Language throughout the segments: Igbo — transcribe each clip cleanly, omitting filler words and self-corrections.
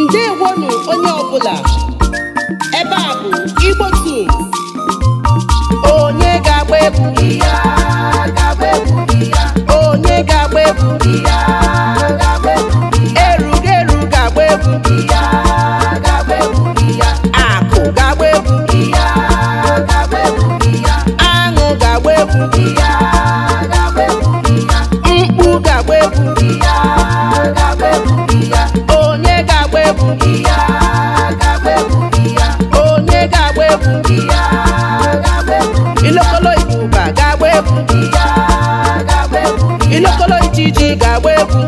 Ndewonu onye ọbụla. Ebe a bụ Igbo Tunes. Onye ga-agba egwu? Onye ga-agba egwu? Erughị eru ga-agba egwu. Akụ ga-agba egwu. Aṅụ ga-agba egwu. Mkpu ga-agba egwu. Onye ga-agba egwu? Onye ga-agba egwu? Ilokolo Ibuba ga-agba egwu. Ilokolo Ijiji ga-agba egwu.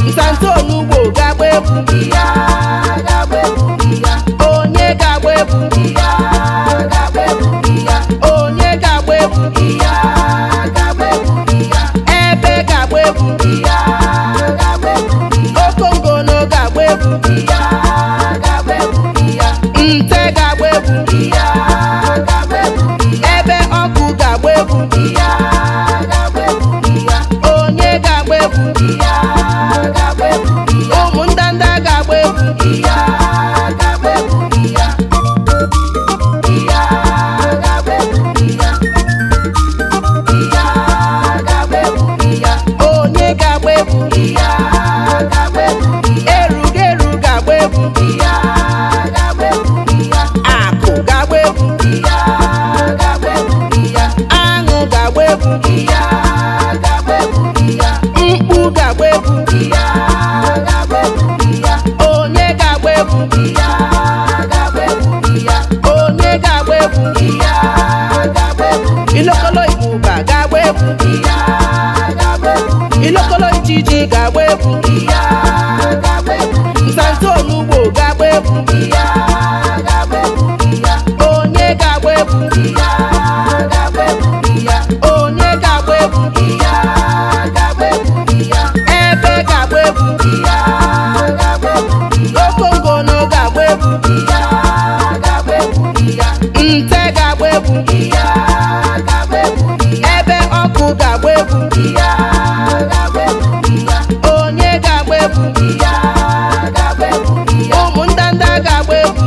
Ntantu Onugbo ga-agba egwu. Onye ga-agba egwu? Onye ga-agba egwu? Ebe ga-agba egwu. Okongono ga-agba egwu. Nte ga-agba egwu. Ebe ọkụ ga-agba egwu. Onye ga-agba egwu? Ụmụ ndanda ga-agba egwu. Onye ga-agba egwu? Erughị eru ga-agba egwu. Akụ ga-agba egwu. Aṅụ ga-agba egwu. Mkpu ga-agba egwu. Onye ga-agba egwu? Onye ga-agba egwu? Ilokolo Ibuba ga-agba egwu. Ilokolo Ijiji ga-agba egwu. Ntantu Onugbo ga-agba egwu. Onye ga-agba egwu? Onye ga-agba egwu? Ebe ga-agba egwu. Okongono ga-agba egwu. Nte ga-agba egwu. Ebe ọkụ ga-agba egwu. Onye ga-agba egwu? Ụmụ ndanda ga-agba egwu.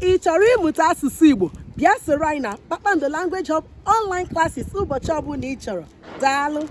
Ị chọrọ ịmụta asụsụ Igbo? Bịa soro anyị na Kpakpando Language Hub online classes ụbọchị ọbụla ị chọrọ. Daalụ.